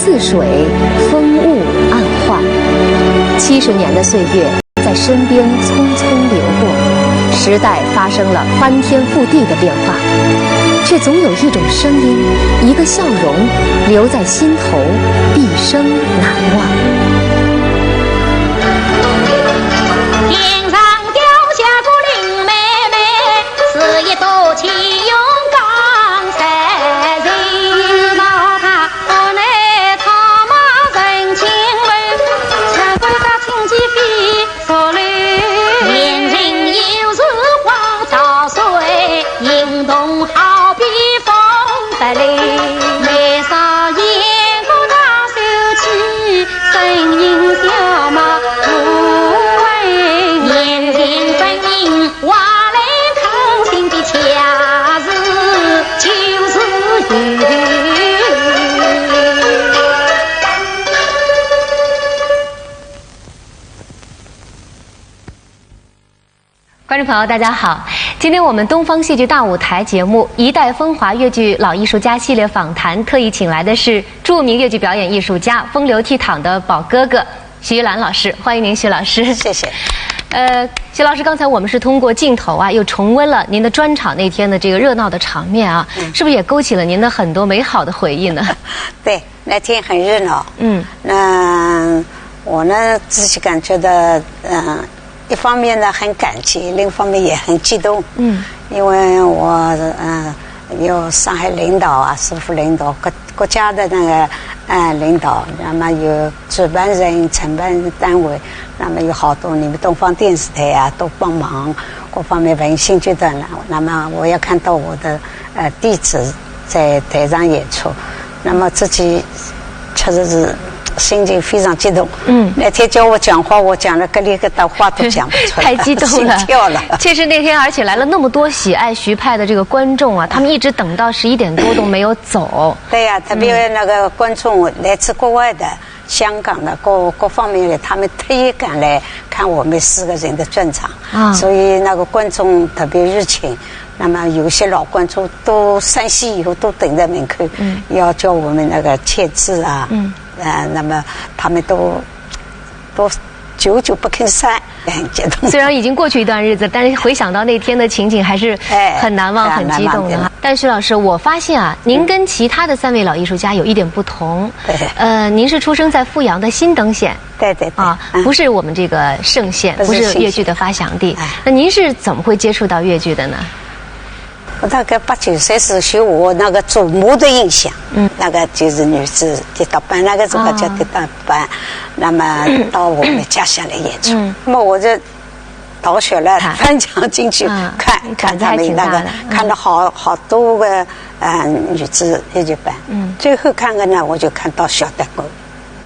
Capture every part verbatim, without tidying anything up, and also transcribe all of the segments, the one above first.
似水，风物暗换。七十年的岁月在身边匆匆流过，时代发生了翻天覆地的变化，却总有一种声音，一个笑容留在心头，毕生难忘。天上掉下个林妹妹，是一朵奇云刚才人。 观众朋友，大家好！今天我们东方戏剧大舞台节目《一代风华》越剧老艺术家系列访谈，特意请来的是著名越剧表演艺术家、风流倜傥的宝哥哥徐兰老师，欢迎您，徐老师。谢谢。呃，徐老师，刚才我们是通过镜头啊，又重温了您的专场那天的这个热闹的场面啊，嗯。是不是也勾起了您的很多美好的回忆呢？对，那天很热闹。嗯。那我呢，自己感觉到，嗯，一方面呢很感激，另一方面也很激动。嗯。因为我，嗯，有上海领导啊，市府领导，各，各家的那个，呃，领导，那么有主办人、承办单位，那么有好多你们东方电视台啊，都帮忙，各方面文信集团了。那么我也看到我的，呃，弟子在台上演出，那么自己确实是心情非常激动。嗯。那天叫我讲话，我讲了咯里咯哒，话都讲不出来，太激动了。心跳了。确实那天，而且来了那么多喜爱徐派的这个观众啊，他们一直等到十一点多都没有走。对呀，特别那个观众来自国外的，香港的，各，各方面的，他们特意赶来看我们四个人的专场。啊。所以那个观众特别热情。那么有些老观众都山西以后都等在门口，嗯。要叫我们那个签字啊。嗯。呃，那么他们都，都久久不肯散，很激动。虽然已经过去一段日子，但是回想到那天的情景，还是哎，很难忘、很难忘的。很激动的哈。但徐老师，我发现啊，您跟其他的三位老艺术家有一点不同。对。呃，您是出生在富阳的新登县。对对对。啊，嗯。不是我们这个嵊县，不是，不是越剧的发祥地。哎。那您是怎么会接触到越剧的呢？ 我大概八九岁时受我那个祖母的影响，嗯。那个就是女子跌打班，那个时候叫跌打班，啊。那么到我们家乡来演出。嗯。那么我就逃学了，看。翻墙进去啊，看，你胆子还挺大的。看他们那个，嗯。看了好，好多个，呃，女子越剧班。嗯。最后看个呢，我就看到小旦官。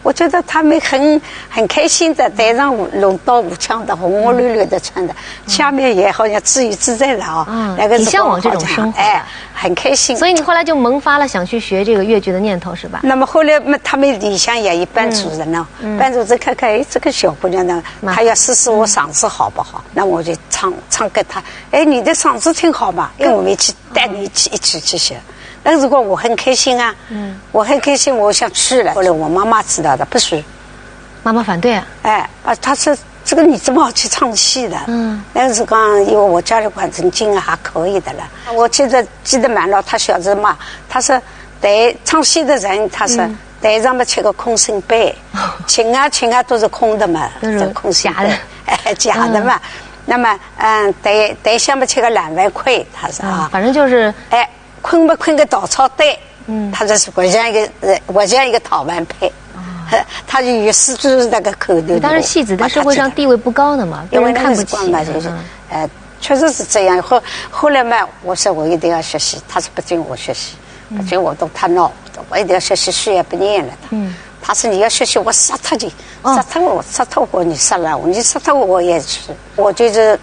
我觉得他们很，很开心的，台上舞，龙刀舞枪的，红红绿绿的穿的，嗯。下面也好像自由自在的啊，嗯，那个时候挺向往这种生活的。好像，哎，很开心。所以你后来就萌发了想去学这个越剧的念头，是吧？那么后来嘛，他们里向也有班主任呢，嗯，嗯。班主任看看，哎，这个小姑娘呢，蛮好。她要试试我嗓子好不好，嗯。那我就唱，唱给她。哎，你的嗓子挺好嘛，因为我们一起带你一起，一起去学。 那如果我很开心啊，嗯。我很开心，我想去了。后来我妈妈知道的，不许。妈妈反对啊？哎，啊，她说：“这个你怎么好去唱戏的？”嗯。那是讲，因为我家里环境还可以的了。我记得，记得蛮牢，她小时候嘛，她说，台，唱戏的人，她说，嗯。台上面吃个空心杯，琴啊，琴啊，都是空的嘛，都是这空心杯，假的。哎，假的嘛。嗯。那么，嗯，台，台下面吃个烂碗筷，她说啊。嗯，反正就是，哎， 困不困个稻草堆，嗯。她就是活像一个，呃，活像一个陶碗胚。哦。她就有时就是那个口头。但是戏子在社会上地位不高的嘛，因为那个时光嘛，别人看不起。就是，嗯。呃，确实是这样。后，后来嘛，我说我一定要学戏，她是不准我学戏，嗯。不准我读她闹，我一定要学戏，书也不念了。嗯。她说你要学戏，我杀脱你，哦。杀脱我，杀脱我，你杀了我，你杀脱我，我也去。我就是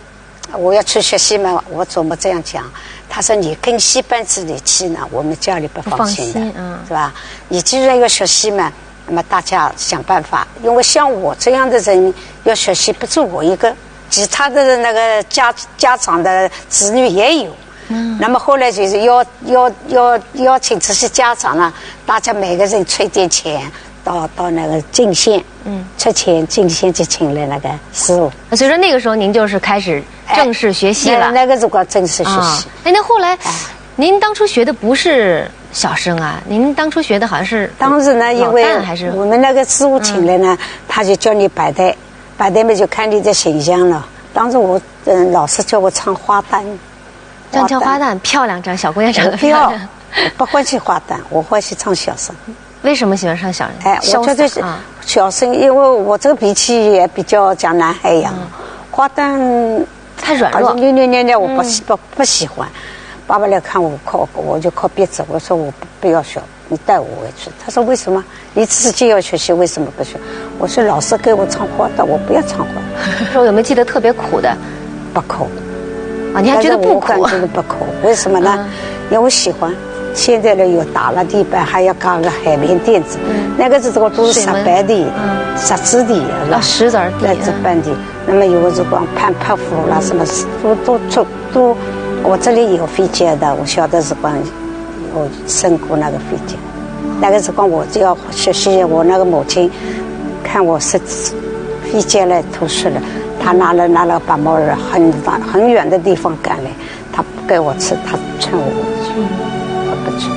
我要去学戏嘛，我祖母这样讲，她说你跟戏班子里去呢，我们家里不放心的，不放心，嗯。是吧？你既然要学戏嘛，那么大家想办法，因为像我这样的人要学戏，不止我一个，其他的那个家，家长的子女也有。嗯。那么后来就是邀，邀，邀，邀请这些家长呢，大家每个人出一点钱，到到那个进县，嗯，出钱进县去请了那个师傅。所以说那个时候您就是开始正式学戏了。那那个辰光正式学戏。哎，那后来您当初学的不是小生啊？您当初学的好像是当时呢，因为老旦还是我们那个师傅请来呢，他就叫你排队，排队嘛就看你的形象了。当时我嗯，老师叫我唱花旦，唱唱花旦，漂亮，长小姑娘长得不要，不欢喜花旦，我欢喜唱小生。为什么喜欢唱小生？哎，我觉得是小生，因为我这个脾气也比较像男孩一样，花旦太软弱。扭扭捏捏，我不喜不不喜欢。爸爸来看我靠，我就靠鼻子，我说我不不要学，你带我回去。他说为什么？你自己要学习，为什么不学？我说老师给我唱花旦，我不要唱花旦。说有没有记得特别苦的？不苦。啊，你还觉得不苦？真的不苦，为什么呢？因为我喜欢。现在呢有打了地板，还要搞个海绵垫子，那个是我都是石板地、石子地，啊，石子地，石子板地。那么有个辰光攀白虎啦，什么都都出都，我这里有飞机的，我小的时光有升过那个飞机。那个辰光我就要学习，我那个母亲看我是飞机来读书了，她拿了拿了把毛很很远的地方赶来。他不给我吃，他劝我不吃，他不吃。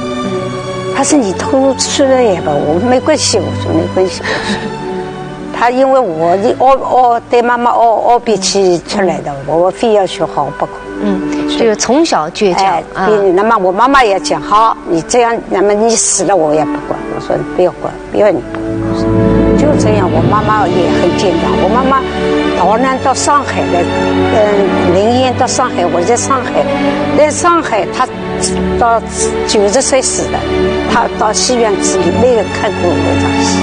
他说你偷吃了也吧，我没关系，我说没关系。他因为我的我我对妈妈我我脾气出来的，我非要学好不可。嗯，就是从小倔强哎，啊。那么我妈妈也讲好，你这样，那么你死了我也不管。我说不要管，不要你管。就这样，我妈妈也很坚强。我妈妈逃难到上海来，嗯，零一年到上海，我在上海，在上海她到九十岁死的，她到戏院里没有看过我一场戏。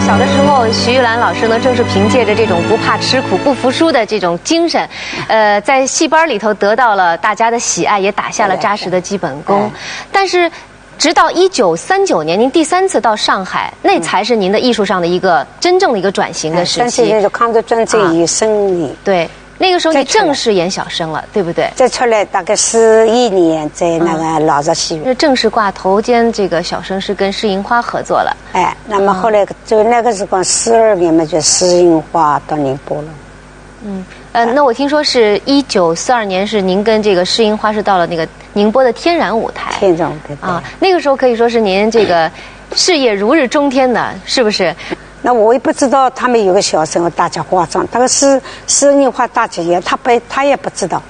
小的时候，徐玉兰老师呢，正是凭借着这种不怕吃苦、不服输的这种精神，呃，在戏班里头得到了大家的喜爱，也打下了扎实的基本功。但是，直到一九三九年，您第三次到上海，那才是您的艺术上的一个真正的一个转型的时期。哎三九年就抗日战争以胜利，对，那个时候你正式演小生了，对不对？再出来大概四一年，在那个老式戏院。那正式挂头肩这个小生是跟试银花合作了。哎，那么后来就那个时光四二年嘛，就试银花到宁波了。嗯，呃，那我听说是一九四二年，是您跟这个试银花是到了那个宁波的天然舞台。天然舞台对啊，那个时候可以说是您这个事业如日中天的，是不是？那我也不知道他们有个小生，大家化妆，那个是试银花大姐演，他不他也不知道。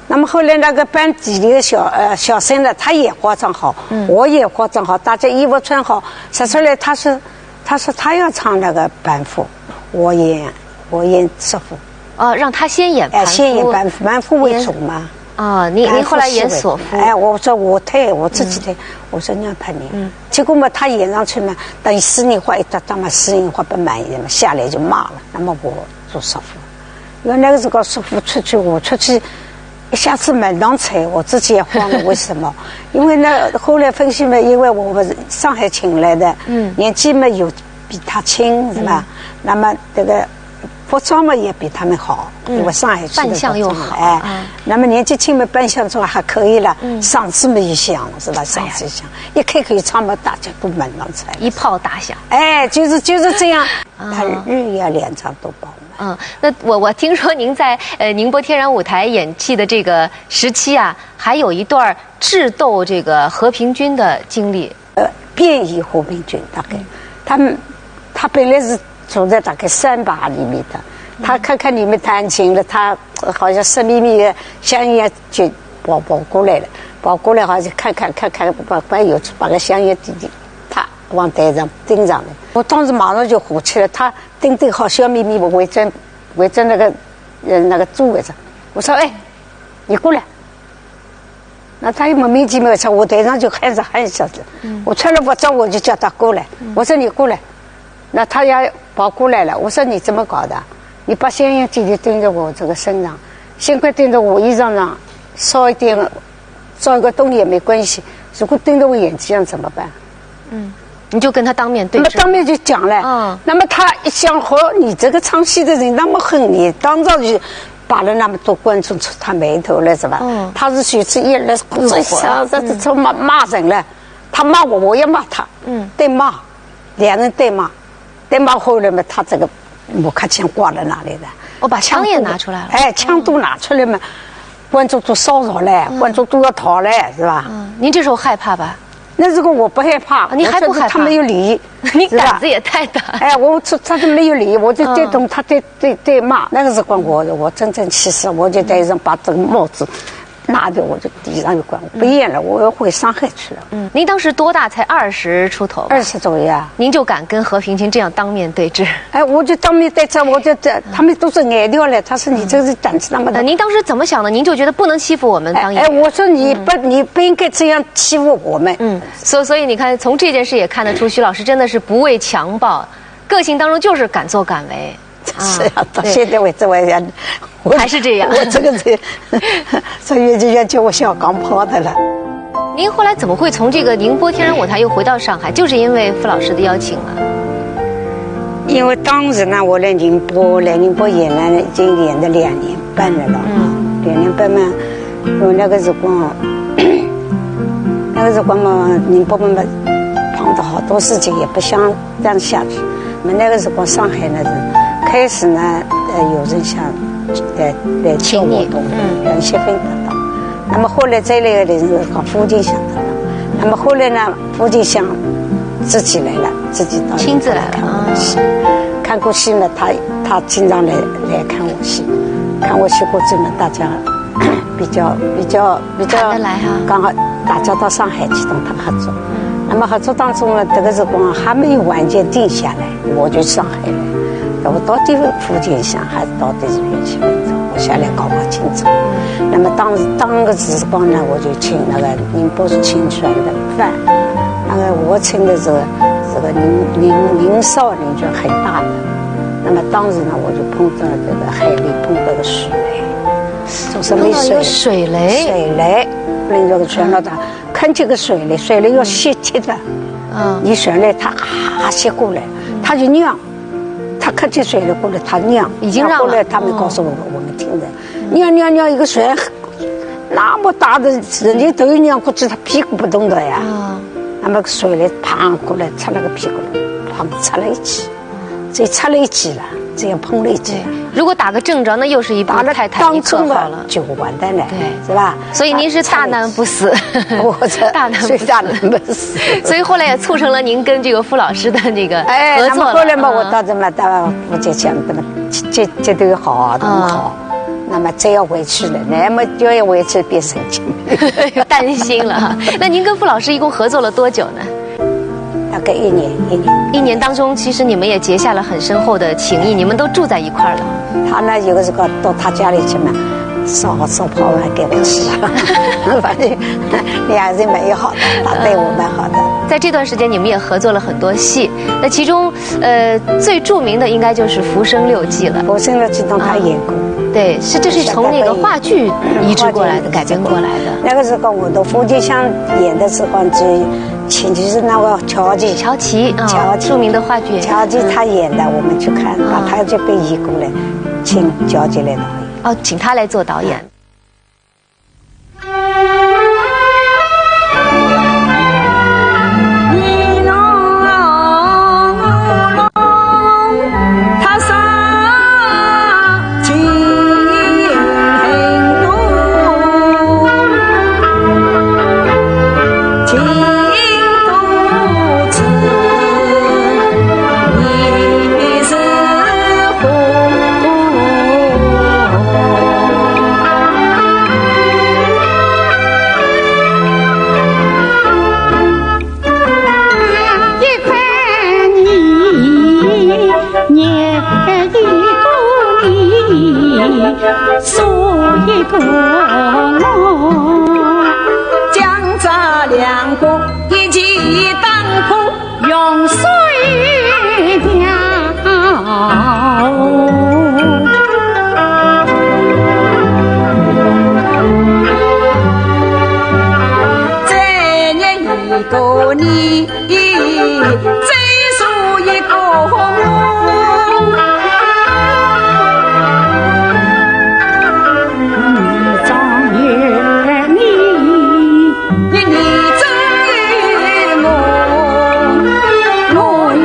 那么后来那个班底里的小呃小生呢，他也化妆好，我也化妆好，大家衣服穿好，说出来他是他说他要唱那个板斧，我演我演索夫。哦，让他先演哎，盘夫。先演板斧，板斧为主嘛。啊，您您后来演索夫。哎，我说我退，我自己退，我说让他演。结果嘛，他演上去嘛，等于试银花一搭档嘛，试银花不满意嘛，下来就骂了。那么我做索夫，因为那个时候索夫出去，我出去一下子满堂彩，我自己也慌了。为什么？因为那后来分析嘛，因为我们上海请来的，嗯，年纪嘛有比他轻是吧？那么这个服装嘛也比他们好，因为上海去的扮相又服装好哎啊，那么年纪轻嘛扮相做还可以了，嗓子嘛也响是吧？嗓子响，一开口一唱嘛，大家都满堂彩。一炮打响。哎，就是就是这样，他日夜两场都包满。嗯，那我我听说您在呃宁波天然舞台演戏的这个时期啊，还有一段智斗这个和平军的经历。呃，便衣和平军大概，他们他本来是住在大概山爬里面的，他看看你们弹琴了，他好像色眯眯的香烟就跑跑过来了，跑过来好像看看看看，把把有把个香烟滴滴，啪往台上钉上了。我当时马上就火起来，他钉钉好笑眯眯，我围着围着那个呃那个座位上，我说哎，你过来。那他又莫名其妙从我台上就喊着喊一下子，我穿了服装我就叫他过来，我说你过来，那他也跑过来了，我说你怎么搞的？你把香烟滴滴盯着我这个身上，幸亏盯着我衣裳上烧一点，烧一个洞也没关系，如果盯着我眼睛上怎么办？你就跟他当面对质。那么当面就讲了。嗯那么他一想，嚯，你这个唱戏的人那么狠，你当场就把了那么多观众触他眉头了，是吧？嗯他是随之一来，这这这这这骂骂人了，他骂我，我也骂他，嗯对骂。两人对骂，对骂后来嘛，他这个木刻枪挂在那里的，我把枪也拿出来了。哎，枪都拿出来嘛，观众都烧着嘞，观众都要逃嘞，是吧？嗯，您这时候害怕吧？那时候我不害怕，啊你还不害怕我觉得他没有理，你是吧胆子也太大。哎，我说他都没有理，我就对嗯动他对对对骂，那个时候我我真正气死，我就在上把这个帽子拿着，我就地上一跪，我不演了，我要回上海去了。嗯，您当时多大？才二十出头吧。二十左右啊。您就敢跟何平卿这样当面对质？哎，我就当面对质，我就这，他们都是呆掉了。他说你这个是胆子那么大呃，。您当时怎么想的？您就觉得不能欺负我们当演哎，员？我说你不，你不应该这样欺负我们。嗯，所所以你看，从这件事也看得出，徐老师真的是不畏强暴，个性当中就是敢作敢为。是啊，到对现在为止我也，我还是这样我这个人，所以就要叫我小钢炮的了。您后来怎么会从这个宁波天然舞台又回到上海？就是因为傅老师的邀请吗？因为当时呢，我来宁波，来宁波演了已经演了两年半了了。嗯两年半嘛，我那个时光，那个时光嘛，宁波嘛碰到好多事情，也不想这样下去。那么那个时光上海呢，是开始呢，呃，有人想，呃，来叫我动，请你嗯让谢芬搭档。那么后来再来的人是讲付金香搭档。那么后来呢，付金香自己来了，自己到亲自来了看我的戏。看过戏呢，他他经常来来看我戏，看我戏过之后呢，大家比较比较比较谈得来哈刚好大家到上海去同他合作。那么合作当中呢，这个辰光还没有完全定下来，我就上海了。我到底付金香还是到底是谢芬搭档，我想来搞搞清楚。那么当时当个时光呢，我就请那个宁波是请全的饭，那个我请的是这个宁宁宁少，宁就很大的。那么当时呢，我就碰到这个海里碰到个水雷，从什么碰到一个水水雷水雷，那个全老大看见个水雷，水雷要吸气的，嗯，你水雷他啊吸过来，他就让，他看见水雷过来他让，已经让了过来他们告诉我我们听的，让让让一个水那么大的人家都有让过去，他屁股不动的呀。啊，那么水雷啪过来，擦了个屁股，砰，擦了一记，这擦了一记了，这样碰了一记对了。，如果打个正着，那又是一部打了泰坦尼克号当中了。就完蛋了，对是吧？所以您是大难不死，我这大难不死，最大难不死。所以后来也促成了您跟这个傅老师的这个哎，合作了。那么后来嘛，嗯我到这么到福建去，那么这这这都有好，那么好，那么再要回去了，那么就要回去变神经病。担心了哈。那您跟傅老师一共合作了多久呢？大概一年一年。一年当中，其实你们也结下了很深厚的情谊，你们都住在一块儿了。他呢，有的时候到他家里去嘛，烧烧泡饭给我吃，反正两人蛮好的，他对我蛮好的。在这段时间，你们也合作了很多戏。那其中，呃，最著名的应该就是《浮生六记》了。《浮生六记》当他演过。对，是这是从那个话剧移植过来的，改编过来的。那个时候我到福建乡演的时候，就请就是那个乔琪，乔琪啊，乔琪著名的话剧演员。乔琪他演的，我们去看，把他就被移过来，请乔琪来导演。哦，请他来做导演。一番你念一个你，说一个我，将这两个一起当苦用水掉。再念一个你，再说一个我。你张眼你，你你张眼我，我也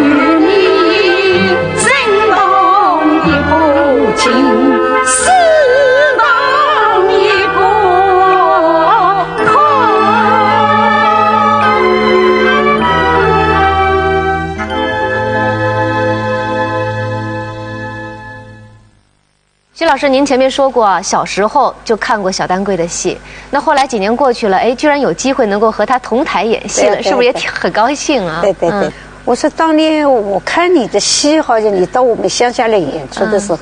老师，您前面说过，小时候就看过小丹桂的戏，那后来几年过去了，哎，居然有机会能够和他同台演戏了，对对是不是也挺很高兴啊？对对对，嗯我说当年我看你的戏，好像你到我们乡下来演出的时候，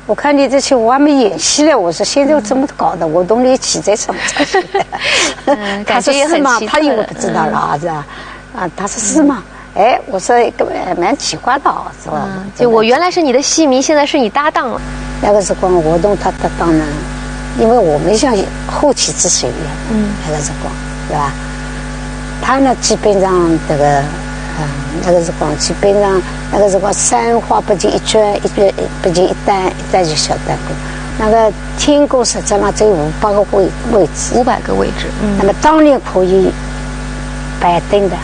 我看你这些我还没演戏了，我说现在我怎么搞的，我都没起在上场。嗯他说感觉也很是吗？奇特他以为不知道了啊，是吧？啊，他说是吗？哎，我说一个哎蛮奇怪的啊，是吧？嗯，就我原来是你的戏迷，现在是你搭档了。那个辰光我同他搭档呢，因为我们像后起之秀一样，嗯那个辰光，对吧？他呢，基本上这个，嗯，那个辰光基本上那个辰光三花八进一转，一转八进一单，一单就小单个。那个天宫实际上只有五百个位位置，五百个位置，嗯那么当年可以摆凳的，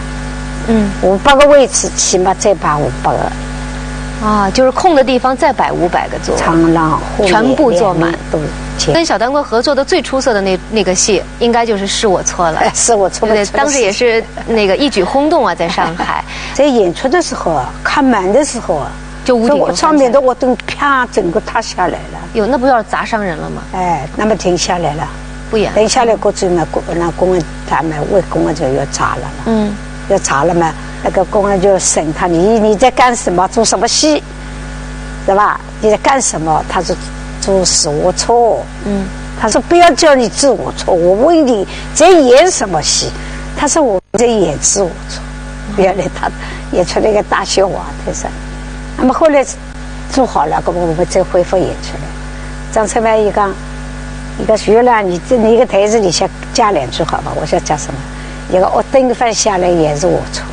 嗯五百个位置起码再摆五百个。啊，就是空的地方再摆五百个座位，长廊后面全部坐满两面都全。跟小丹桂合作的最出色的那那个戏，应该就是《是我错了》。哎，是我错了，对，错了当时也是那个一举轰动啊，在上海。在演出的时候啊，看满的时候啊，就屋顶就这我上面的我都啪，整个塌下来了。哟，那不要砸伤人了吗？哎，那么停下来了。不演。停下来，过去嘛，公那公安他们问公安局要查了嘛，嗯要查了嘛，那个公安局审他，你你在干什么，做什么戏，是吧？你在干什么？他说做《是我错》。嗯他说不要叫你《是我错》，我问你在演什么戏？他说我在演《是我错》。原来他演出了一个大笑话，他说。那么后来做好了，那么我们再恢复演出来。张春帆一讲，一个徐兰，你这你一个台词里向加两句好吧？我说加什么？一个屋顶翻下来也是我错。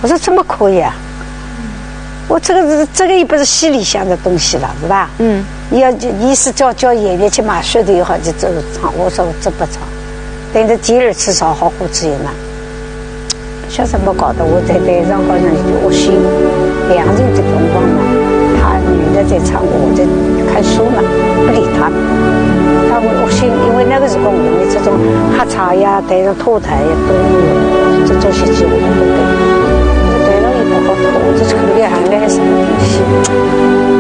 我说怎么可以啊？我这个是这个也不是戏里向的东西了，是吧？嗯你要你是叫叫演员去买噱头也好，就这个唱，我说我这不唱，等着第二次上好火之后嘛。晓得么搞得我在台上高头就恶心，两人的辰光嘛，他女的在唱歌，我在看书嘛，不理他。他会恶心，因为那个时候我们这种喝茶呀、台上吐痰呀都没有，这这些机会都不给。这台上也不好吐，这口里含的还什么东西？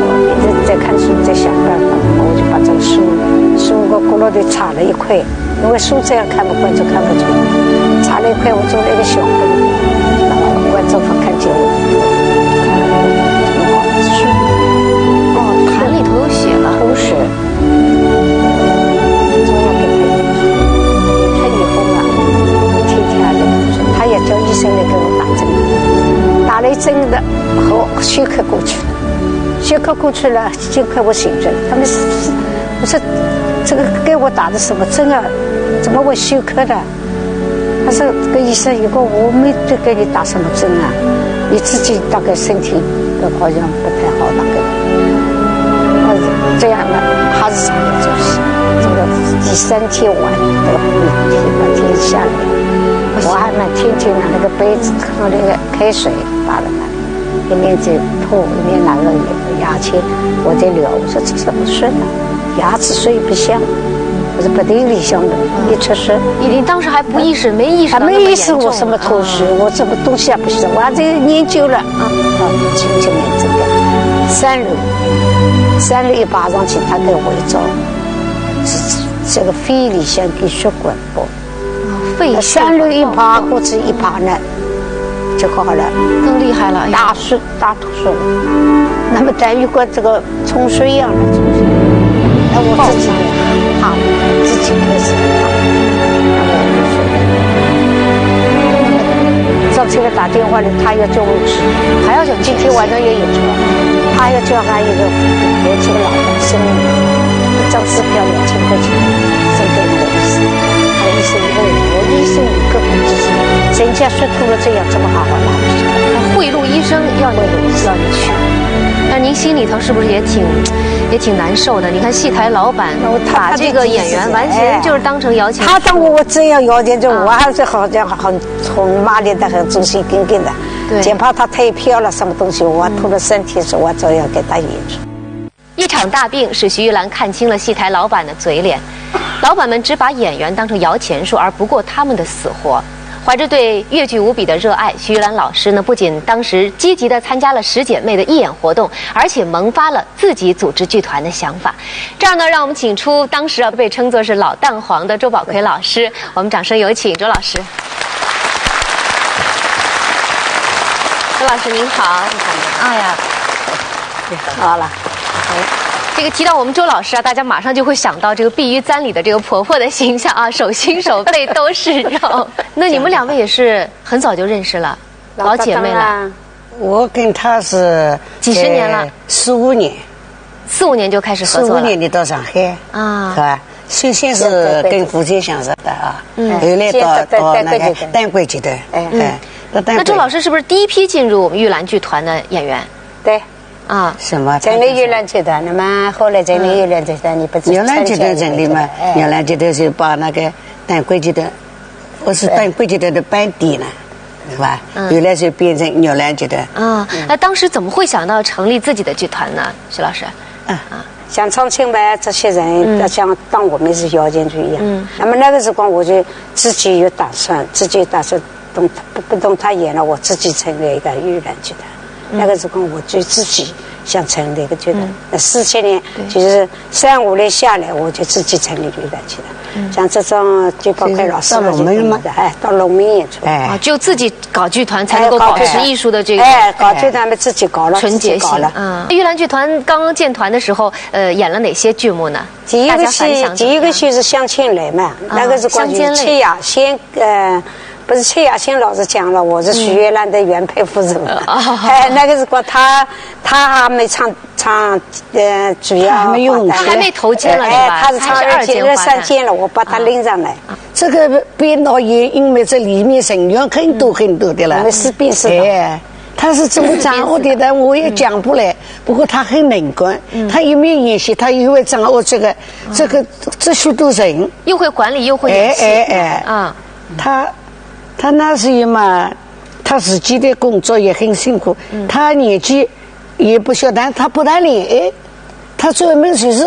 我一直在看书，在想办法，我就把这个书书个角落头擦了一块。 因为书这样看不惯就看不出来。擦了一块，我做了一个小本，然后观众看见我，书，哦，痰里头有血了。同时，中药给他，他以后嘛，天天啊就同时，他也叫医生来给我打针，打了一针的，好，休克过去了，休克过去了，幸亏我醒着了，他们是。 我说这个给我打的什么针啊？怎么会休克的？他说这个医生，如果我没得给你打什么针啊，你自己大概身体好像不太好那个。呃，这样的，他是这样的，就是这个第三天晚上，这个天天下雨，我还蛮天天拿那个杯子，喝那个开水打了他。 一面在吐，一面拿个牙签，我在聊，我说这怎么说呢？牙齿说也不响，我说不对，里向的一出声。你当时还不意识，没意识到那么他没意识严重我什么东西，啊我什么东西也不晓得，我还在研究了。啊，进去了这个三楼，三楼一爬上去，他给我一照，是这个肺里向给血管爆。啊肺三楼一爬或者一爬呢，就好了。更厉害了。大水大吐水了。那么等于跟这个冲水一样的冲水。那我自己怕，自己开始怕。那么我就说，那么张春帆打电话来，他要叫我去，还要叫今天晚上也演出，他要叫他一个年轻的老板生意，一张支票两千块钱，送给那个医生。他的意思，因为我医生有个人之心，人家说吐了这样，怎么好好拿不出来？贿赂医生要你要你去，那您心里头是不是也挺也挺难受的？你看戏台老板那我他把这个演员完全就是当成摇钱树，他当我这样摇钱树，啊我还是好像很很骂咧的，很忠心耿耿的。对哪怕他退票了什么东西，我吐了三天水，我照样给他演出。一场大病使徐玉兰看清了戏台老板的嘴脸。老板们只把演员当成摇钱树，而不顾他们的死活。怀着对越剧无比的热爱，徐兰老师呢，不仅当时积极地参加了十姐妹的义演活动，而且萌发了自己组织剧团的想法。这样呢，让我们请出当时啊被称作是老蛋黄的周宝奎老师，我们掌声有请周老师。周老师您好。哎呀，好了。这个提到我们周老师啊，大家马上就会想到这个《碧玉簪》里的这个婆婆的形象啊，手心手背都是肉。那你们两位也是很早就认识了，老姐妹了。我跟她是几十年了，四五年，四五年就开始合作了。四五年的到上海啊，是吧？首先是跟福建相识的啊，后来到到那个丹桂剧团，哎，那周老师是不是第一批进入我们玉兰剧团的演员？对。 啊，什么成立玉兰集团的嘛，后来成立玉兰集团，你不知玉兰集团成立嘛，玉兰集团是把那个丹桂集团，我是丹桂集团的班底呢，是吧？后来就变成玉兰集团。啊，那当时怎么会想到成立自己的剧团呢，徐老师？啊，像张清白这些人，他想当我们是摇钱树一样。那么那个时光我就自己有打算，自己有打算。 等不不等他演了，我自己成立一个玉兰集团。那个时候我就自己想成立一个集团。那四七年，其实三五年下来，我就自己成立玉兰集团。像这种就包括老师到龙门嘛，哎，到龙门演出。啊，就自己搞剧团才能够保持艺术的这个哎，搞剧团们自己搞了，纯洁性。嗯，玉兰剧团刚刚建团的时候，呃，演了哪些剧目呢？第一个戏，第一个戏是《相见泪》嘛，那个是关于戚雅仙，呃。 不是戚雅仙老师讲了，我是徐玉兰的原配夫人嘛。哎，那个时候他他还没唱唱呃主要，还没用，还没头肩了是吧？哎，他是唱二肩了，三肩了，我把他拎上来。这个编导也因为这里面成员很多很多的了，我们是编是导。哎，他是怎么掌握的呢？我也讲不来。不过他很能干，他一面演戏，他又会掌握这个这个这许多人，又会管理又会演戏，哎哎哎啊。 他，他那时候嘛，他自己的工作也很辛苦，他年纪也不小，但他不谈恋爱，他专门就是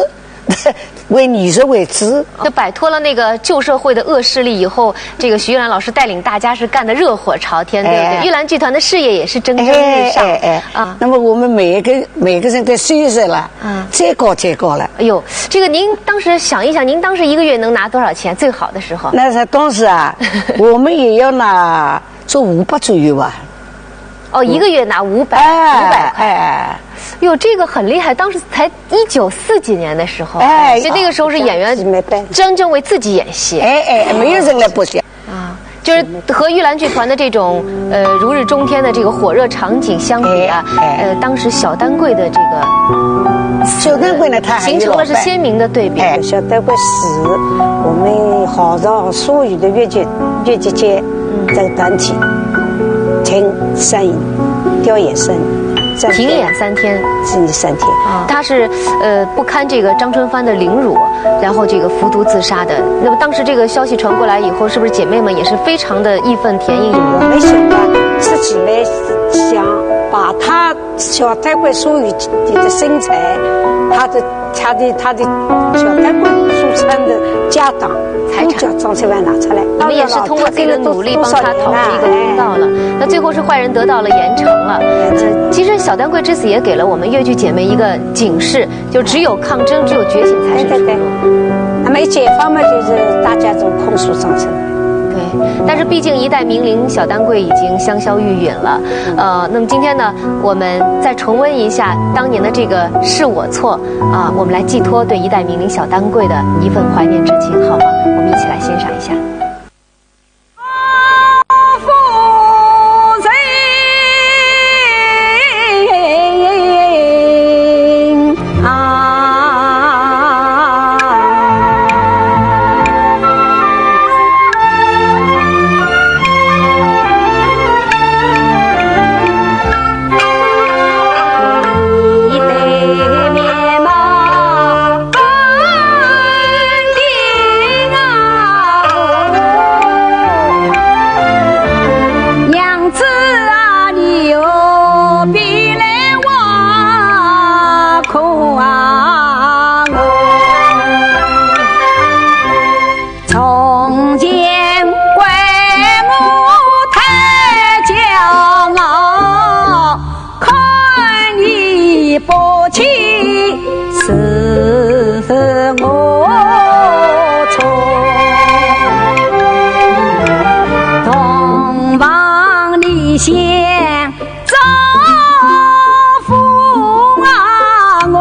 为艺术为主。就摆脱了那个旧社会的恶势力以后，这个徐玉兰老师带领大家是干得热火朝天，对不对？哎玉兰剧团的事业也是蒸蒸日上。哎哎哎，啊，那么我们每一个每个人的岁数了，啊，最高最高了。哎呦，这个您当时想一想，您当时一个月能拿多少钱？最好的时候？那是当时啊，我们也要拿做五百左右吧。哦，一个月拿五百，五百块。哎，哟，这个很厉害，当时才一九四几年的时候，哎就那个时候是演员没办法真正为自己演戏。哎哎，没有人来不行。啊，就是和玉兰剧团的这种呃如日中天的这个火热场景相比啊，哎哎呃，当时小丹桂的这个小丹桂呢，他还有形成了是老伴鲜明的对比。哎小丹桂是我们号召所有的越剧越剧界这个团体，停三演，调演三，停演三天，停演三天。啊，她是呃不堪这个张春帆的凌辱，然后这个服毒自杀的。那么当时这个消息传过来以后，是不是姐妹们也是非常的义愤填膺？我们想把自己来想把她小丹桂所有的身材，她的她的她的小丹桂所穿的家当，财产都叫张春帆拿出来。我们也是通过自己的努力帮她讨出一个公道了。那最后是坏人得到了严惩了。呃，其实小丹桂之死也给了我们越剧姐妹一个警示，就只有抗争，只有觉醒才是出路。对对对。那么一解放嘛，就是大家都控诉张春帆。对，但是毕竟一代名伶小丹桂已经香消玉殒了。呃，那么今天呢，我们再重温一下当年的这个《是我错》啊，我们来寄托对一代名伶小丹桂的一份怀念之情，好吗？我们一起来欣赏一下。不起是我错，洞房里想招夫啊我，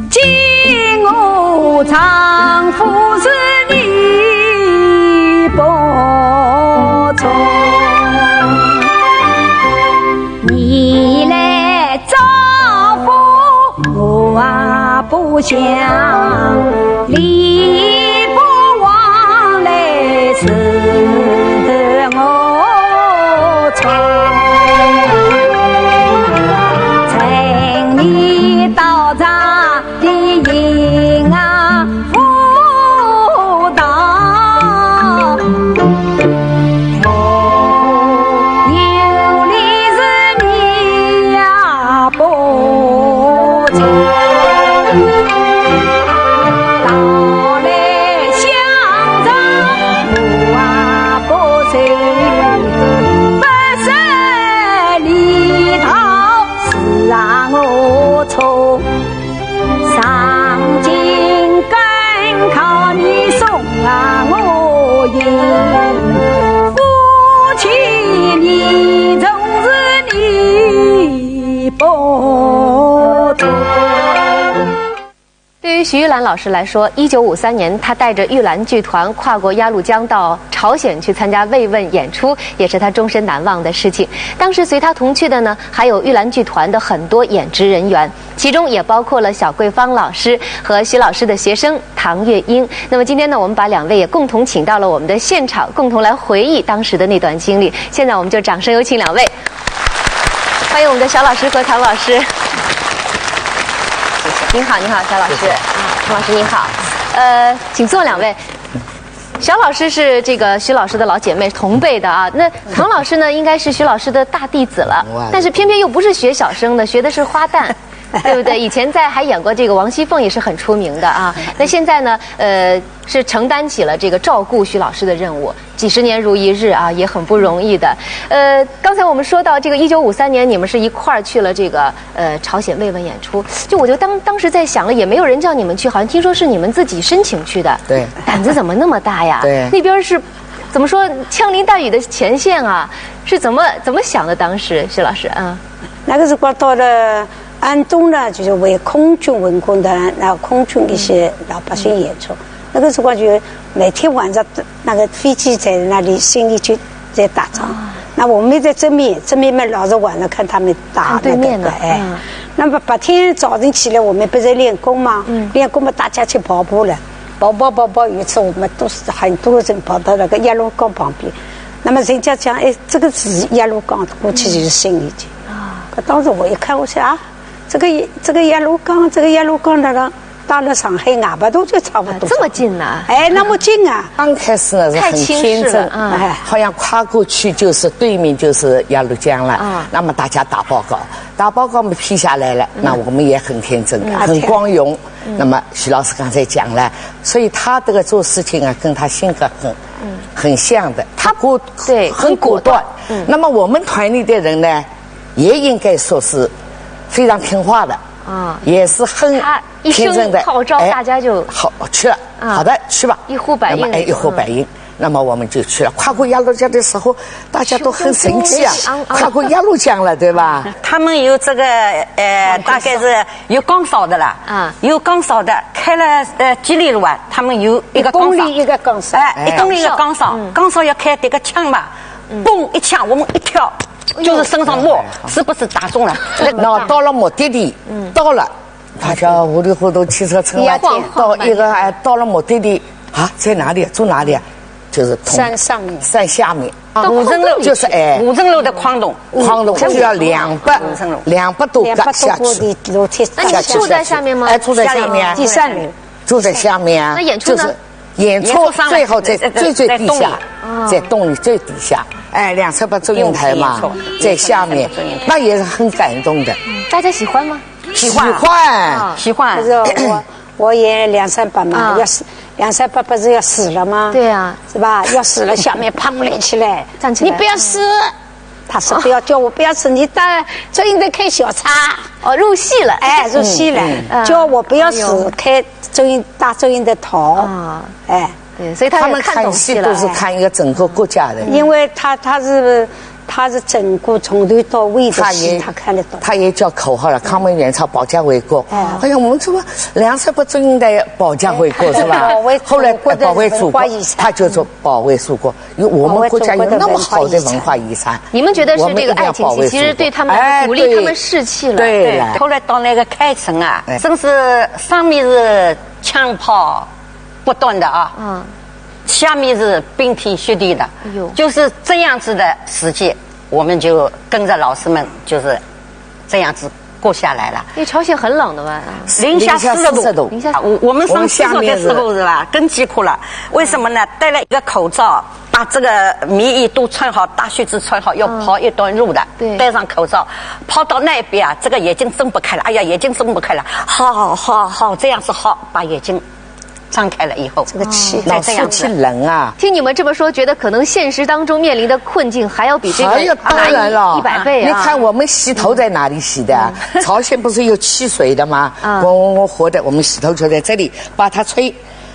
见我丈夫是你不错。 你来招呼我啊不响，礼不往来是我错。请你到场 的银啊舞蹈，有理是你呀不错。到来相招我啊不是，不是礼道是啊我错。 上京赶考你送啊我行，夫妻你总是你不错。对于徐玉兰老师来说，一九五三年，她带着玉兰剧团跨过鸭绿江到朝鲜去参加慰问演出，也是她终身难忘的事情。当时随她同去的呢，还有玉兰剧团的很多演职人员。 其中也包括了小桂芳老师和徐老师的学生唐月英。那么今天呢，我们把两位也共同请到了我们的现场，共同来回忆当时的那段经历。现在我们就掌声有请两位。欢迎我们的小老师和唐老师。您好，您好，小老师。啊，唐老师您好。呃，请坐，两位。小老师是这个徐老师的老姐妹，同辈的啊。那唐老师呢，应该是徐老师的大弟子了，哇。但是偏偏又不是学小生的，学的是花旦。 对不对？以前在，还演过这个王熙凤，也是很出名的啊。那现在呢，呃，是承担起了这个照顾徐老师的任务，几十年如一日啊，也很不容易的。呃，刚才我们说到这个一九五三年，你们是一块儿去了这个，呃，朝鲜慰问演出，就我就当，当时在想了，也没有人叫你们去，好像听说是你们自己申请去的。对。胆子怎么那么大呀？对。那边儿是，怎么说，枪林弹雨的前线啊，是怎么，怎么想的？当时，徐老师，嗯。 那个辰光到了安东呢，就是为空军文工团，那空军一些老百姓演出。那个辰光就每天晚上那个飞机在那里心里就在打仗。那我们在正面，正面嘛老是晚上看他们打那个，看对面的，哎。那么白天早晨起来，我们不是练功吗？练功嘛，大家去跑步了。跑跑跑跑，有一次我们都是很多人跑到那个鸭绿江旁边。那么人家讲，哎，这个是鸭绿江，过去就是新义江。 啊，搿当时我一看，我想啊，这个，这个鸭绿江，这个鸭绿江到了，到了上海外头就差不多。啊，这么近呐？哎，那么近啊！刚开始呢是很天真，太轻视了，啊。哎，好像跨过去就是对面就是鸭绿江了。啊。那么大家打报告，打报告嘛批下来了，那我们也很天真，很光荣。那么徐老师刚才讲了，所以他这个做事情啊，跟他性格很，很像的。他果，对，很果断。那么我们团里的人呢， 也应该说是非常听话的，啊，也是很听话的。他一声号召，哎，大家就好，去了，啊，好的，去吧。一呼百应。那么，哎，一呼百应。那么我们就去了。跨过鸭绿江的时候，大家都很神奇啊，雄赳赳，跨过鸭绿江了，对吧？他们有这个，呃，大概是有岗哨的啦，啊，有岗哨的，开了，呃，几里路啊，他们有一个岗哨。一公里一个岗哨。哎，一公里一个岗哨，嗯，岗哨要开这个枪嘛，嘣一枪，我们一跳， 就是身上摸，是不是打中了？那到了目的地，到了，大家糊里糊涂，汽车城外到一个，哎，到了目的地，啊，在哪里？住哪里啊？就是通山上面。山下面。五层楼，就是，哎，五层楼的矿洞。矿洞就要两百，五层楼。两百多个下去。两百多个的楼梯。那你们住在下面吗？哎，住在下面。第三楼。 住在下面啊。那演出呢？就是演出最好在，演出上来，最最底下，在，在洞里。哦。在洞里最底下。哎，两侧不祝英台嘛，用心演出，在下面，那也是很感动的。大家喜欢吗？喜欢。喜欢。啊。喜欢。可是我，我演梁山伯嘛，啊。要死，梁山伯不是要死了吗？对啊。是吧？要死了，下面砰立起来，站起来。你不要死。他说不要，叫我不要吃，你到祝英台开小差。哦，入戏了。哎，入戏了，嗯叫我不要吃哎呦，开祝英大祝英台堂。啊，哎，对，所以他也他们看看懂戏了。戏都是看一个整个国家的。因为他他是他是整个从头到尾的他戏，也他看得懂。他也叫口号了，康文元朝保家卫国。哎哎呀，我们怎么梁山伯祝英台保家卫国是吧保卫？后来祖国的保卫祖国文化遗，产他就说保卫祖国，因为我们国家有那么好的文化遗产。你们觉得是这个爱情戏，其实对他们来说鼓励他们士气了。对了，后来到那个开城啊哎，真是上面是枪炮不断的啊，嗯，下面是冰天雪地的，哎呦就是这样子的时节，我们就跟着老师们就是这样子过下来了。因为朝鲜很冷的嘛。零下四十度，零下四十度零下啊我我们上厕所的时候是吧，更艰苦了。为什么呢？戴了一个口罩，把这个棉衣都穿好，大袖子穿好，要跑一段路的，对戴上口罩，跑到那边啊，这个眼睛睁不开了，哎呀，眼睛睁不开了，好好好，这样是好，把眼睛张开了以后，这个气再这样子气冷啊。听你们这么说，觉得可能现实当中面临的困境还要比这个还要当然了，一百倍啊！你看我们洗头在哪里洗的啊？朝鲜不是有汽水的吗？嗯我我我活的，我们洗头就在这里，把它吹，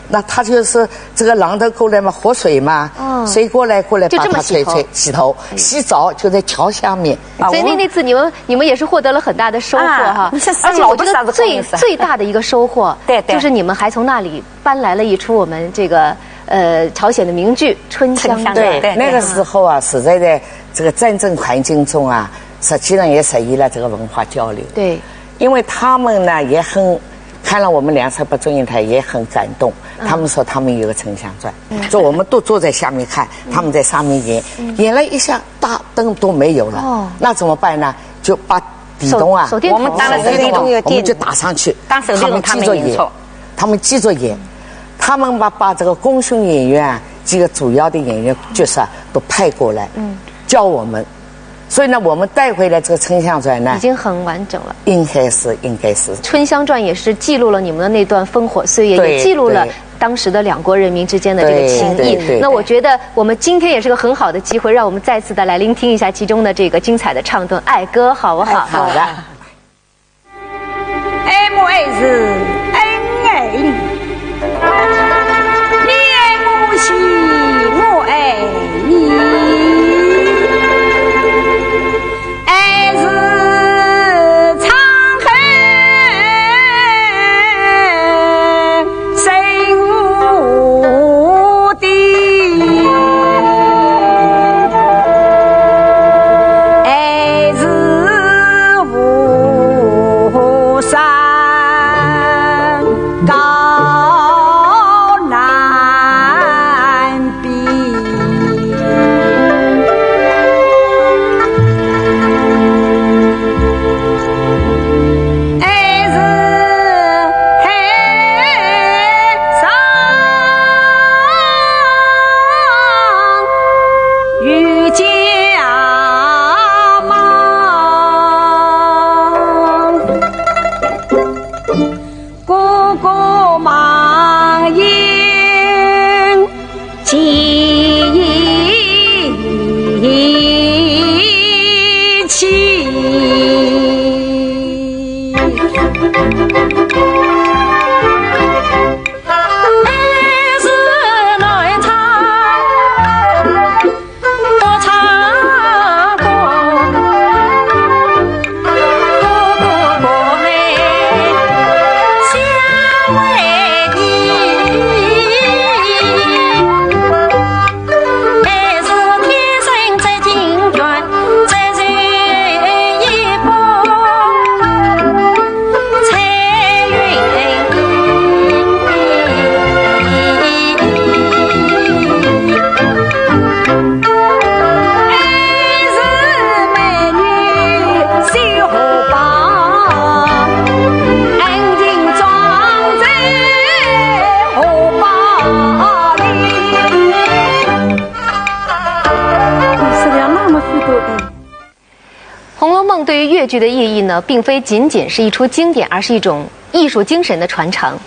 那它就是这个榔头过来嘛，活水嘛，嗯水过来过来就这么把它吹洗头吹洗头，洗澡就在桥下面。所以那那次你们你们也是获得了很大的收获哈啊。你像而且我觉得最老不啥子工人是最大的一个收获，对对就是你们还从那里搬来了一出我们这个呃朝鲜的名剧《春香春香传》。对，对那个时候啊，是在在这个战争环境中啊，实际上也实现了这个文化交流。对，因为他们呢也很看了我们梁山伯祝英台也很感动，他们说他们有个《春香传》，说我们都坐在下面看，他们在上面演，演了一下大灯都没有了，哦那怎么办呢？就把地洞啊，手手电筒我们打了手电筒我们就打上去，当时他们他们继续演演错，他们继续演，他们把把这个功勋演员啊，几个主要的演员角色都派过来，嗯，教我们。所以呢，我们带回来这个《春香传》呢已，经很完整了。应该是应该是《春香传》也是记录了你们的那段烽火岁月，对也记录了对当时的两国人民之间的这个情谊。对对对那我觉得我们今天也是个很好的机会，让我们再次的来聆听一下其中的这个精彩的唱段《爱歌》，好不好？好的。爱我爱是恩爱你，你爱我是我爱你，爱是沧海深无底，爱是无 山高难比，爱是海上有家邦。 哥哥望眼前去。《红楼梦》对于越剧的意义呢，并非仅仅是一出经典，而是一种艺术精神的传承。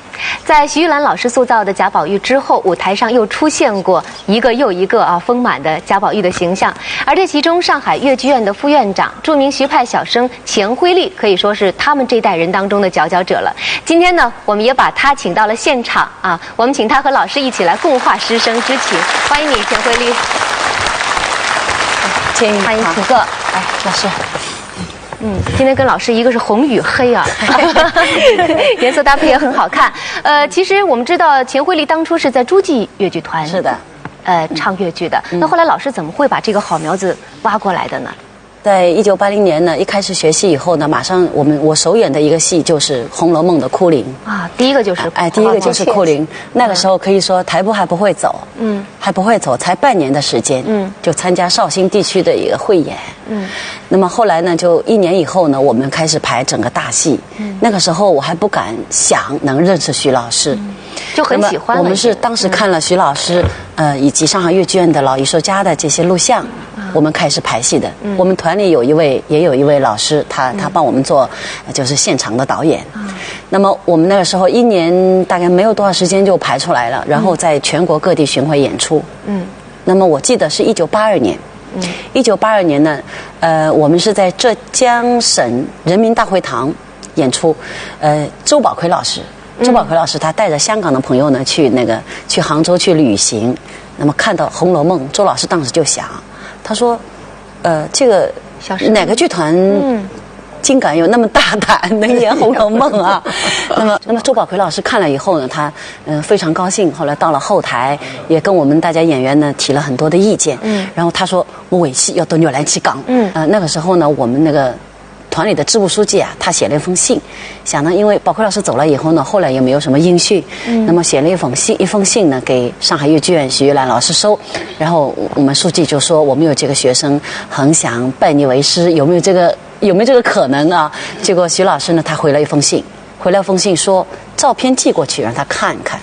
在徐玉兰老师塑造的贾宝玉之后，舞台上又出现过一个又一个啊丰满的贾宝玉的形象。而这其中，上海越剧院的副院长、著名徐派小生钱辉丽，可以说是他们这代人当中的佼佼者了。今天呢，我们也把她请到了现场啊，我们请她和老师一起来共话师生之情。欢迎你，钱辉丽。钱宇，欢迎好请坐。哎，老师，嗯，今天跟老师一个是红与黑啊，颜色搭配也很好看。呃，其实我们知道钱惠丽当初是在诸暨越剧团，是的，呃，唱越剧的。那后来老师怎么会把这个好苗子挖过来的呢？在一九八零年呢，一开始学戏以后呢，马上我们我首演的一个戏就是《红楼梦》的哭灵。啊，第一个就是哎，第一个就是哭灵。那个时候可以说台步还不会走，嗯，还不会走，才半年的时间，嗯，就参加绍兴地区的一个汇演，嗯，那么后来呢，就一年以后呢，我们开始排整个大戏。那个时候我还不敢想能认识徐老师，就很喜欢了。我们是当时看了徐老师，呃，以及上海越剧院的老艺术家的这些录像，我们开始排戏的。我们团里有一位，也有一位老师，他他帮我们做，呃就是现场的导演。那么我们那个时候一年大概没有多少时间就排出来了，然后在全国各地巡回演出。嗯，那么我记得是一九八二年，一九八二年呢，呃，我们是在浙江省人民大会堂演出，呃，周宝奎老师。周宝奎老师他带着香港的朋友呢，去那个去杭州去旅行，那么看到《红楼梦》，周老师当时就想，他说，呃，这个小时候哪个剧团，竟敢有那么大胆能演《红楼梦》啊？那么，那么周宝奎老师看了以后呢，他嗯、非常高兴。后来到了后台，也跟我们大家演员呢提了很多的意见。嗯，然后他说我为戏要到越南去讲。嗯，呃，那个时候呢，我们那个团里的支部书记啊，他写了一封信，想呢，因为宝奎老师走了以后呢，后来也没有什么音讯。嗯，那么写了一封信，一封信呢给上海越剧院徐玉兰老师收，然后我们书记就说我们有这个学生很想拜你为师，有没有这个有没有这个可能啊？结果徐老师呢，他回了一封信，回了一封信说照片寄过去让他看一看。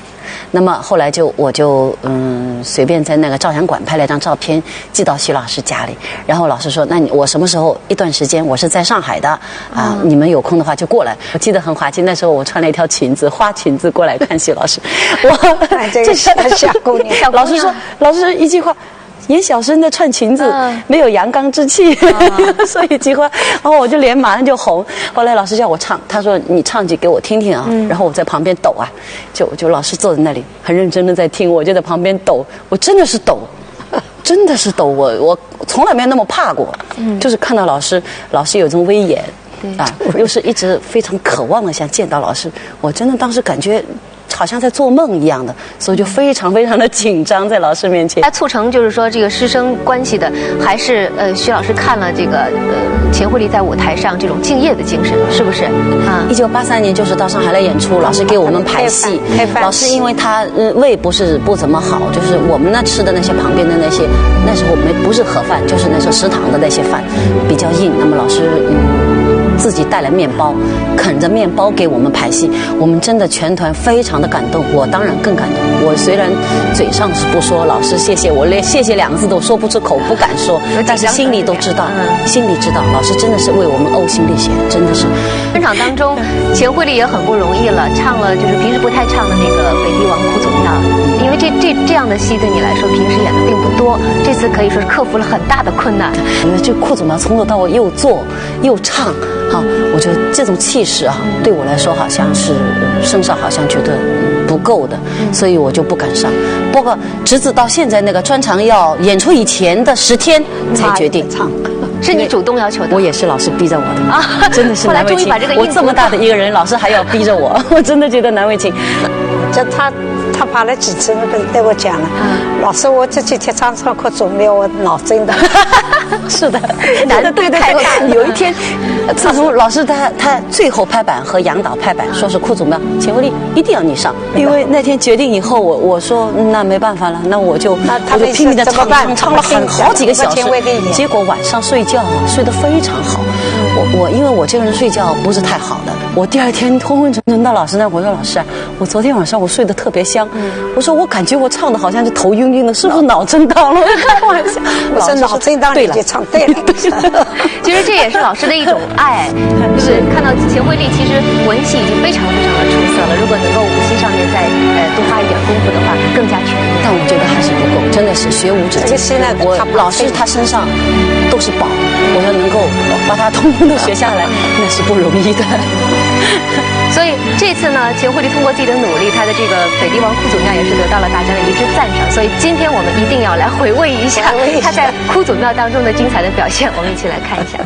那么后来就我就嗯随便在那个照相馆拍了一张照片寄到徐老师家里，然后老师说那你我什么时候一段时间我是在上海的啊，你们有空的话就过来。我记得很滑稽，那时候我穿了一条裙子，花裙子过来看徐老师，我哎，这个小小姑娘，老师说老师一句话。演小生的穿裙子、没有阳刚之气，所以结婚，然后我就脸马上就红。后来老师叫我唱，他说你唱几句给我听听啊，然后我在旁边抖啊，就就老师坐在那里很认真的在听，我就在旁边抖，我真的是抖，真的是抖，我我从来没有那么怕过，就是看到老师，老师有一种威严。啊，又是一直非常渴望的想见到老师，我真的当时感觉好像在做梦一样的，所以就非常非常的紧张在老师面前。它促成就是说这个师生关系的，还是呃徐老师看了这个呃钱惠丽在舞台上这种敬业的精神，是不是啊？一九八三年就是到上海来演出，老师给我们排戏，配饭配饭老师因为他呃胃不是不怎么好，就是我们那吃的那些旁边的那些，那时候没不是盒饭，就是那时候食堂的那些饭比较硬，那么老师嗯自己带了面包，啃着面包给我们排戏，我们真的全团非常的感动，我当然更感动。我虽然嘴上是不说老师谢谢，我连谢谢两个字都说不出口，不敢说，但是心里都知道，心里知道，老师真的是为我们呕心沥血，真的是。专场当中，钱惠丽也很不容易了，唱了就是平时不太唱的那个《北帝王哭祖庙》，因为这这这样的戏对你来说平时演的并不多，这次可以说是克服了很大的困难。因为这哭祖庙从头到尾又做又唱，哈，我觉得这种气势啊，对我来说好像是身上好像觉得不够的，所以我就不敢上。包括直至到现在那个专场要演出以前的十天才决定唱。是你主动要求的？我也是老师逼着我的，真的是后来难为情终于把这个。硬我这么大的一个人，老师还要逼着我，我真的觉得难为情。就他他排了几次，那个对我讲了，老师，我这几天常常哭祖庙，我脑震荡。是的，对对对，有一天，自从老师他他最后拍板和杨导拍板，说是哭祖庙，钱惠丽一定要你上，因为那天决定以后，我我说那没办法了，那我就那他我就拼命的唱怎么办唱唱了很好几个小时怎么请惠丽演，结果晚上睡觉啊睡得非常好。我我因为我这个人睡觉不是太好的，我第二天昏昏沉沉到老师那，我说老师啊，我昨天晚上我睡得特别香，我说我感觉我唱的好像就头晕晕的，是不是脑震荡了？我开玩笑，我说脑震荡对了你就，唱对了。其实这也是老师的一种爱，就是看到钱惠丽其实文戏已经非常非常的出色了，如果能够武戏上面再呃多花一点功夫的话，更加全面。但我觉得还是不够，真的是学无止境。这个现在我他不老师他身上都是宝，我要能够把它通通都学下来，那是不容易的。所以这次呢，钱惠丽通过自己的努力，她的这个《北帝王哭祖庙》也是得到了大家的一致赞赏。所以今天我们一定要来回味一下回味一下她在哭祖庙当中的精彩的表现，我们一起来看一下。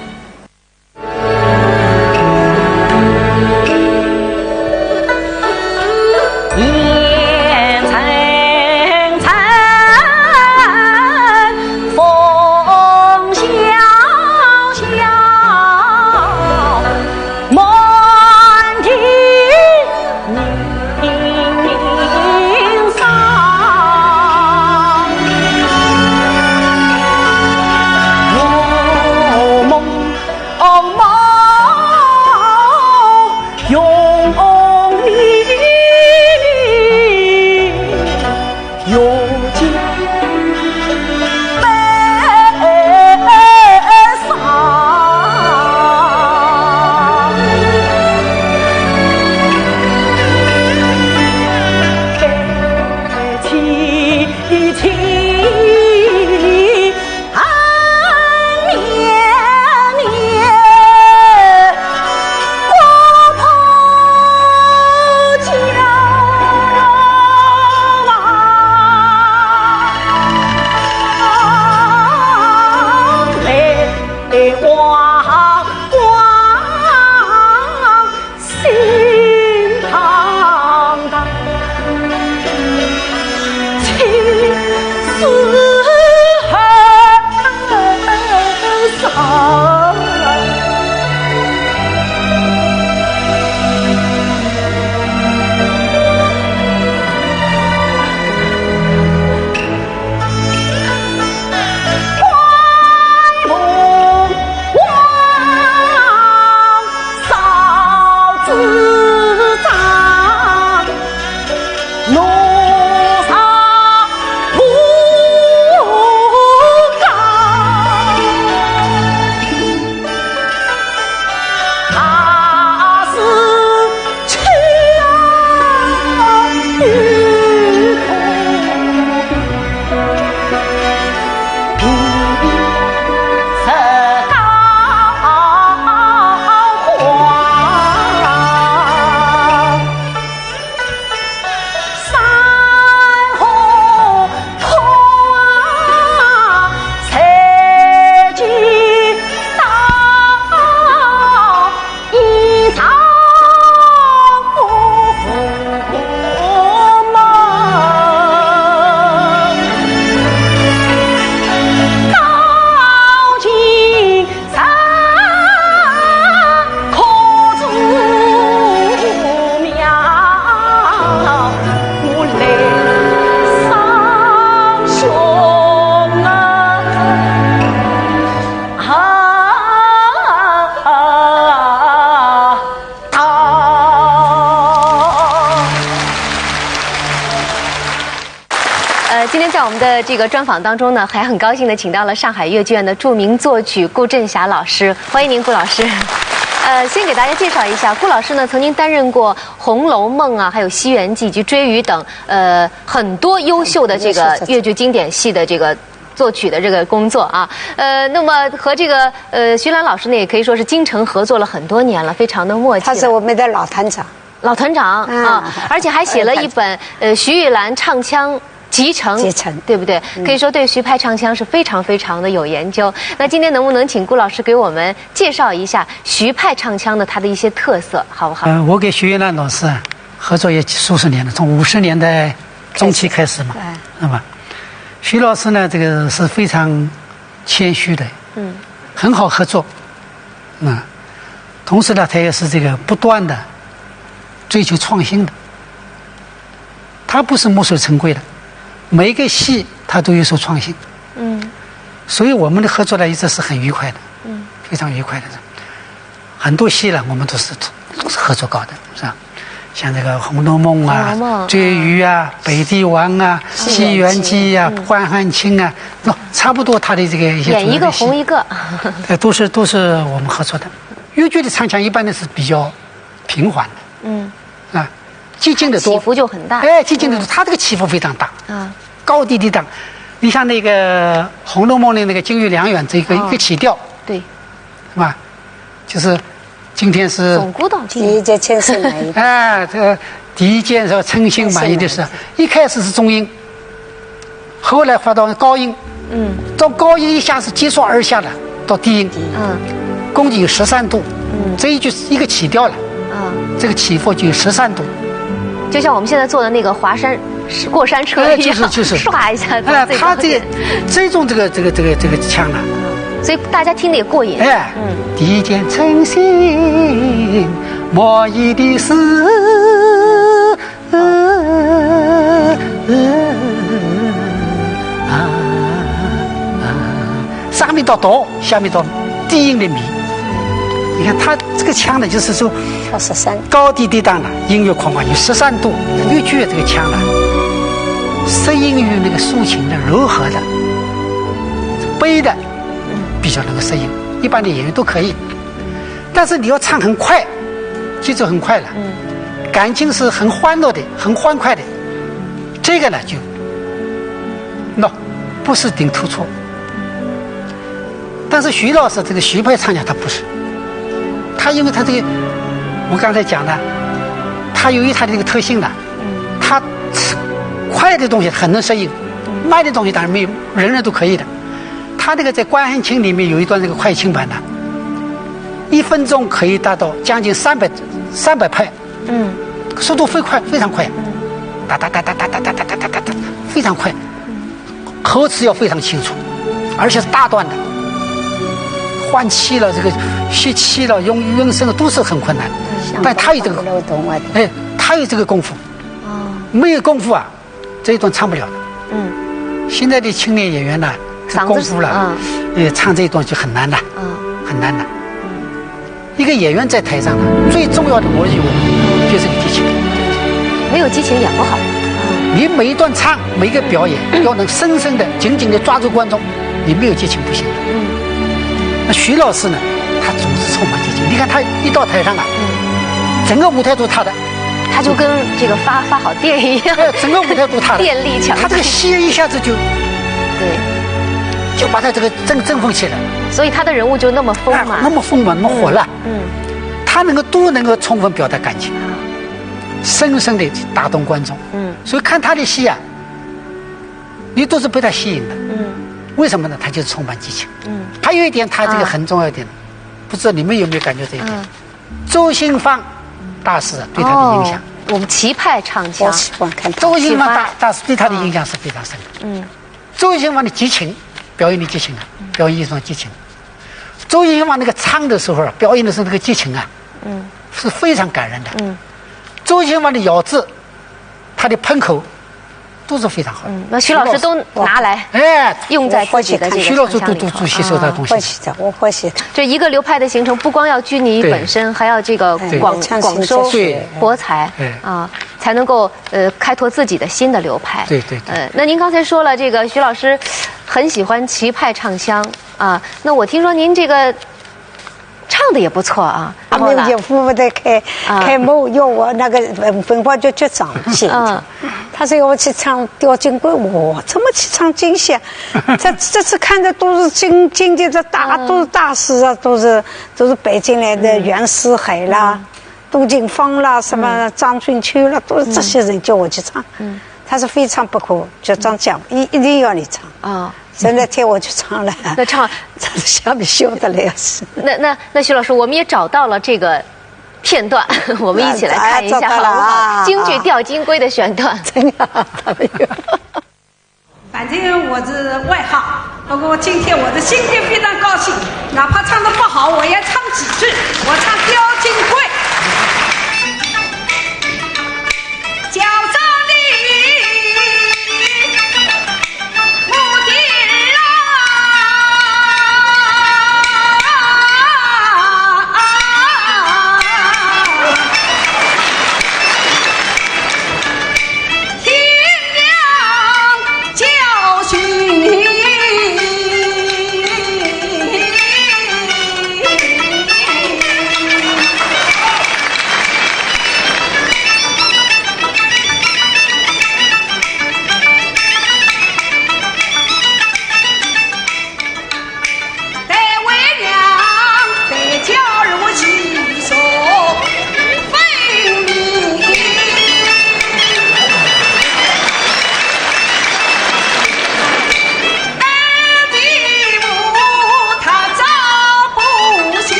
呃，今天在我们的这个专访当中呢，还很高兴的请到了上海越剧院的著名作曲顾振霞老师，欢迎您，顾老师。呃，先给大家介绍一下，顾老师呢曾经担任过《红楼梦》啊，还有《西园记》以及《追鱼》等，呃，很多优秀的这个越剧经典戏的这个作曲的这个工作啊。呃，那么和这个呃徐兰老师呢，也可以说是京城合作了很多年了，非常的默契了。他是我们的老团长。老团长啊，而且还写了一本呃徐玉兰唱腔集成，集成对不对？可以说对徐派唱腔是非常非常的有研究。那今天能不能请顾老师给我们介绍一下徐派唱腔的它的一些特色，好不好？呃，我跟徐玉兰老师啊合作也数十年了，从五十年代中期开始嘛，那么徐老师呢，这个是非常谦虚的，嗯，很好合作，那同时呢，他也是这个不断的追求创新的，他不是墨守成规的，每一个戏他都有所创新，嗯，所以我们的合作呢一直是很愉快的，嗯，非常愉快的，很多戏呢我们都是合作搞的，是吧？像这个《红楼梦》啊，《红楼梦》《追鱼》啊，《北帝王》啊，《西园记》啊，《关汉卿》啊，那差不多他的这个一些演一个红一个。呃，都是都是我们合作的。越剧的唱腔一般的是比较平缓的，嗯，啊，激进的多，起伏就很大。哎，激进的多，他这个起伏非常大啊，高低低档。你像那个《红楼梦》的那个金玉良缘这个一个起调，对，是吧？就是今天是总孤岛。第一件千岁买一，哎，这个第一件是称心满意的事，一开始是中音，后来发到高音，嗯，到高音一下是急速而下的，到低音，嗯，共计有十三度，嗯，这一句是一个起调了，啊，这个起伏就有十三度，就像我们现在坐的那个华山过山车一样，就是就是，唰一下，哎，他这个这种这个这个这个这个腔呢。所以大家听得也过瘾。哎，嗯，第一件称心满意的事。上面到高，下面到低音的咪。你看他这个腔呢，就是说，高低低档的音域宽广，有十三度。越剧这个腔呢，适应于那个抒情的、柔和的、悲的，比较能够适应，一般的演员都可以。但是你要唱很快，节奏很快了，嗯，感情是很欢乐的、很欢快的，这个呢就，那不是顶突出。但是徐老师这个徐派唱腔他不是，他因为他这个，我刚才讲的，他由于他的这个特性呢，他快的东西很能适应，慢的东西当然没有，人人都可以的。他那个在《关汉卿》里面有一段那个快清版的，一分钟可以达到将近三百三百拍，嗯，速度飞快，非常快，哒哒哒哒哒哒哒哒哒哒哒，非常快，口齿要非常清楚，而且是大段的，换气了，这个吸气了，用音声都是很困难，但他有这个，哎，他有这个功夫，哦，没有功夫啊，这一段唱不了的。嗯，现在的青年演员呢，这功夫了，呃，唱这一段就很难的，嗯，很难的。一个演员在台上呢，最重要的我认为就是个激情。没有激情演不好。你每一段唱，每一个表演，要能深深的、紧紧的抓住观众，你没有激情不行的。嗯，那徐老师呢，他总是充满激情。你看他一到台上啊，整个舞台都是他的。他就跟这个发发好电一样，哎，整个舞台都是他的，电力强劲。他这个戏一下子就，对，就把他这个振振奋起来了。所以他的人物就那么丰满，哎，那么丰满，那么火辣。嗯，他能够都能够充分表达感情，深深的打动观众。嗯，所以看他的戏啊，你都是被他吸引的。嗯，为什么呢？他就是充满激情。嗯，还有一点，他这个很重要一点，不知道你们有没有感觉这一点？周星芳大师对他的影响。我们齐派唱腔，我喜欢看他。周星芳大大师对他的影响是非常深的。嗯，周星芳的激情，表演的激情啊，表演一种激情。周星芳那个唱的时候啊，表演的时候那个激情啊，嗯，是非常感人的。嗯，周星芳的咬字，他的喷口，都是非常好的。嗯，那徐老师都拿来，哎，用在自己的这个唱腔里头。徐老师都都都吸收他的东西。我欢喜的，我欢喜的。就一个流派的形成，不光要拘泥于本身，还要这个广广收博采啊，才能够呃开拓自己的新的流派。对对对。呃，那您刚才说了，这个徐老师很喜欢齐派唱腔啊，那我听说您这个唱的也不错啊。他们也不得开开幕，要我那个文化局局长去。嗯，他说要我去唱《吊金龟》，我怎么去唱京戏啊？这这次看的都是京京剧，这大都是大师啊，都是都是北京来的袁世海啦、杜近芳啦、什么张春秋啦，都是这些人叫我去唱。嗯，他是非常不可，局长讲一一定要你唱啊。 现在替我去唱了，那唱，唱的下面羞得来是。那那那徐老师，我们也找到了这个片段，我们一起来看一下好不好？京剧《吊金龟》的选段。真的，他们有。反正我是外行，不过今天我的心情非常高兴，哪怕唱的不好，我也唱几句，我唱《吊金龟》。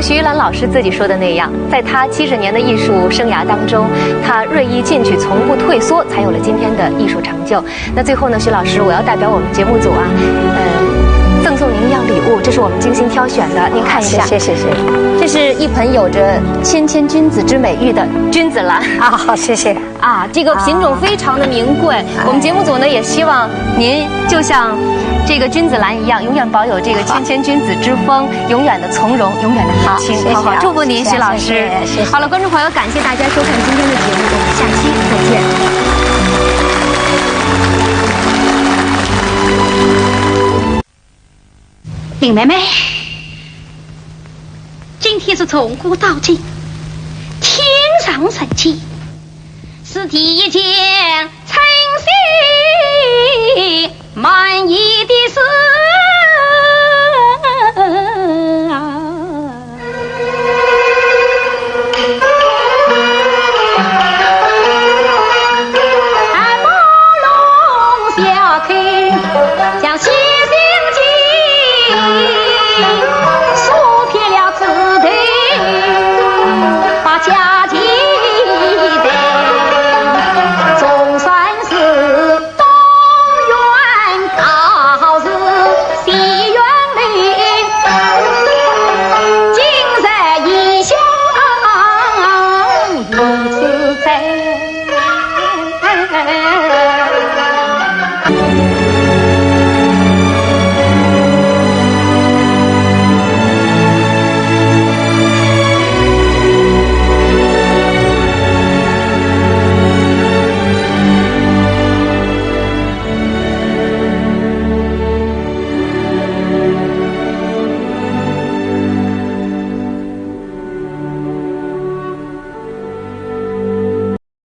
徐兰老师自己说的那样，在他七十年的艺术生涯当中，他锐意进取，从不退缩，才有了今天的艺术成就。那最后呢，徐老师，我要代表我们节目组啊，呃，赠送您一样礼物，这是我们精心挑选的，您看一下。谢谢谢谢。这是一盆有着谦谦君子之美誉的君子兰。啊，好，谢谢。啊，这个品种非常的名贵。我们节目组呢也希望您就像这个君子兰一样，永远保有这个谦谦君子之风，永远的从容，永远的年轻，好不好？好，谢谢啊，祝福您，徐老师。谢谢谢谢。好了，观众朋友，感谢大家收看今天的节目，我们下期再见。林妹妹，今天是从古到今，天上人间，是第一件称心满意的事啊。